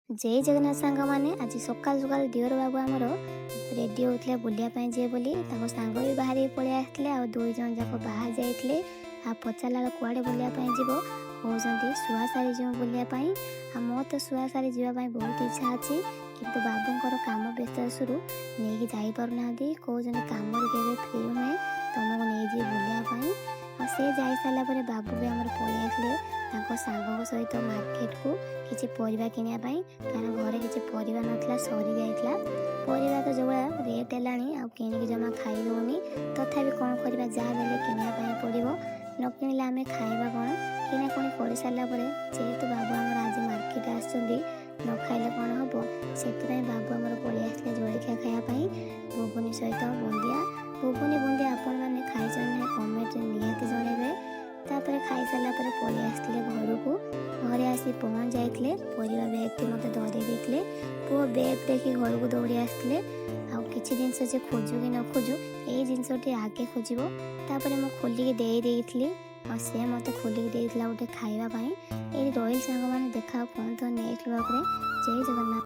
ଜୟ ଜଗନ୍ନାଥ ସାଙ୍ଗମାନେ। ଆଜି ସକାଳୁ ସକାଳୁ ଦିଅର ବାବୁ ଆମର ରେଡ଼ି ହେଉଥିଲେ ବୁଲିବା ପାଇଁ ଯିବେ ବୋଲି। ତାଙ୍କ ସାଙ୍ଗ ବି ବାହାରିକି ପଳେଇ ଆସିଥିଲେ ଆଉ ଦୁଇ ଜଣ ଯାକ ବାହାରି ଯାଇଥିଲେ। ଆଉ ପଚାରିଲା ବେଳକୁ କୁଆଡ଼େ ବୁଲିବା ପାଇଁ ଯିବ? କହୁଛନ୍ତି ଶୁଆସାରି ଯିବୁ ବୁଲିବା ପାଇଁ। ଆଉ ମୋର ତ ଶୁଆସାରି ଯିବା ପାଇଁ ବହୁତ ଇଚ୍ଛା ଅଛି, କିନ୍ତୁ ବାବୁଙ୍କର କାମ ବ୍ୟସ୍ତ ଦୋଷରୁ ନେଇକି ଯାଇପାରୁନାହାନ୍ତି। କହୁଛନ୍ତି କାମରୁ କେବେ ଫ୍ରି ହୁଏ, ତମକୁ ନେଇଯିବି ବୁଲିବା ପାଇଁ। ଆଉ ସେ ଯାଇସାରିଲା ପରେ ବାବୁ ବି ଆମର ପଳେଇ ଆସିଲେ ତାଙ୍କ ସାଙ୍ଗଙ୍କ ସହିତ ମାର୍କେଟକୁ କିଛି ପରିବା କିଣିବା ପାଇଁ, କାରଣ ଘରେ କିଛି ପରିବା ନଥିଲା, ସରିଯାଇଥିଲା। ପରିବା ତ ଯେଉଁ ଭଳିଆ ରେଟ୍ ହେଲାଣି, ଆଉ କିଣିକି ଜମା ଖାଇ ହେଉନି। ତଥାପି କ'ଣ କରିବା, ଯାହା ହେଲେ କିଣିବା ପାଇଁ ପଡ଼ିବ। ନ କିଣିଲେ ଆମେ ଖାଇବା କ'ଣ? କିଣାକୁଣି କରିସାରିଲା ପରେ, ଯେହେତୁ ବାବୁ ଆମର ଆଜି ମାର୍କେଟ ଆସିଛନ୍ତି, ନ ଖାଇଲେ କ'ଣ ହେବ? ସେଥିପାଇଁ ବାବୁ ଆମର ପଳେଇ ଆସିଲେ ଜଳଖିଆ ଖାଇବା ପାଇଁ, ଘୁଗୁନି ସହିତ ବୁନ୍ଦିଆ। ଘୁଗୁନି ବୁନ୍ଦିଆ ଆପଣମାନେ ଖାଇଛନ୍ତି ନା, କମେଣ୍ଟରେ ନିହାତି ଜଣାଇବେ। ତାପରେ ଖାଇସାରିଲା ପରେ ପଳେଇ ଆସିଥିଲେ ଘରକୁ। ଘରେ ଆସି ପହଞ୍ଚି ଯାଇଥିଲେ। ପରିବା ବ୍ୟାଗ୍ଟି ମୋତେ ଧରେଇ ଦେଇଥିଲେ। ପୁଅ ବ୍ୟାଗ୍ ଦେଖି ଘରକୁ ଦୌଡ଼ି ଆସିଥିଲେ। ଆଉ କିଛି ଜିନିଷ ସେ ଖୋଜୁ କି ନ ଖୋଜୁ, ଏଇ ଜିନିଷଟି ଆଗେ ଖୋଜିବ। ତାପରେ ମୁଁ ଖୋଲିକି ଦେଇ ଦେଇଥିଲି ଆଉ ସେ ମୋତେ ଖୋଲିକି ଦେଇଥିଲା ଗୋଟେ ଖାଇବା ପାଇଁ। ଏଇଠି ରହିଲି ସାଙ୍ଗମାନେ, ଦେଖା ପୁଣି ତ ନେକ୍ସଟ ବ୍ଲଗ୍ରେ। ଜୟ ଜଗନ୍ନାଥ।